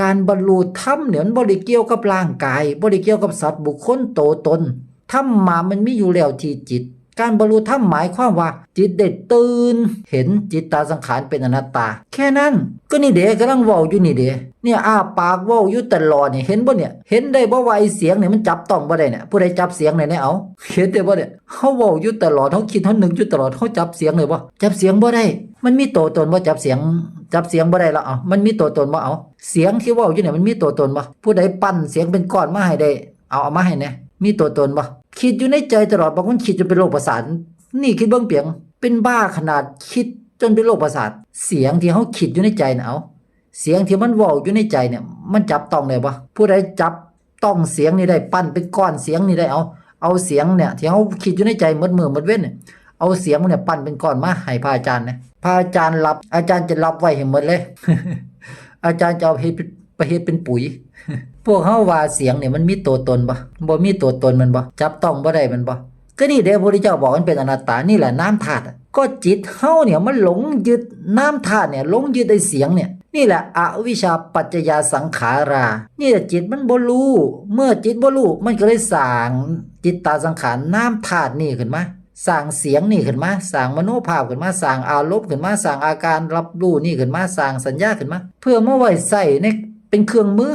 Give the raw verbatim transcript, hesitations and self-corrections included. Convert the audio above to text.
การบรรลุธรรมเนี่ยมันบ่ได้เกี่ยวกับร่างกาย บ่ได้เกี่ยวกับสัตว์บุคคลตัวตน ธรรมะมันมีอยู่แล้วที่จิต การบรรลุธรรมหมายความว่าจิตได้ตื่นเห็นจิตตาสังขารเป็นอนัตตา แค่นั้น ก็นี่เด้กำลังเว้าอยู่นี่เด้ เนี่ยอ้าปากเว้าอยู่ตลอดเนี่ย เห็นบ่เนี่ย เห็นได้บ่ว่าไอ้เสียงเนี่ยมันจับต้องบ่ได้เนี่ย ผู้ใดจับเสียงเนี่ย เนี่ย เอา เห็นได้บ่เนี่ย เฮาเว้าอยู่ตลอด เฮาคิด เฮานึกอยู่ตลอด เฮาจับเสียงได้บ่ จับเสียงบ่ได้ มันมีตัวตนบ่ จับเสียง จับเสียงบ่ได้ละ เอา มันมีตัวตนบ่ เอา เสียงที่เว้าอยู่เนี่ยมันมีตัวตนบ่ ผู้ใดปั้นเสียงเป็นก้อนมาให้ได้ เอา เอามาให้แหน่ มีตัวตนบ่ คิดอยู่ในใจตลอด บางคนคิดจนเป็นโรคประสาท นี่คิดเบิ่งเปียง เป็นบ้าขนาดคิดจนเป็นโรคประสาท เสียงที่เฮาคิดอยู่ในใจน่ะ เอา เสียงที่มันเว้าอยู่ในใจเนี่ย มันจับต้องได้บ่ ผู้ใดจับต้องเสียงนี่ได้ ปั้นเป็นก้อนเสียงนี่ได้ เอา เอาเสียงเนี่ย ที่เฮาคิดอยู่ในใจหมดมื้อหมดเว็นเนี่ย เอาเสียงมันเนี่ยปั้นเป็นก้อนมาให้พระอาจารย์นะ พระอาจารย์รับ อาจารย์จะรับไว้ให้หมดเลย อาจารย์จะเอาไปเฮ็ด ไปเฮ็ดเป็นปุ๋ย พวกเฮาว่าเสียงเนี่ยมันมีตัวตนบ่ บ่มีตัวตนแม่นบ่ จับต้องบ่ได้แม่นบ่ ก็นี่เด้ พระพุทธเจ้าบอกมันเป็นอนัตตา นี่แหละนามธาตุอะ ก็จิตเฮาเนี่ยมันหลงยึดนามธาตุเนี่ย หลงยึดไอ้เสียงเนี่ย นี่แหละอวิชชาปัจจยาสังขารา นี่แหละจิตมันบ่รู้ เมื่อจิตบ่รู้ มันก็เลยสร้างจิตตาสังขารนามธาตุนี่ขึ้นมา สร้างเสียงนี่ขึ้นมา สร้างมโนภาพขึ้นมา สร้างอารมณ์ขึ้นมา สร้างอาการรับรู้นี่ขึ้นมา สร้างสัญญาขึ้นมา เพื่อมาไว้ใช้ในเป็นเครื่องมือ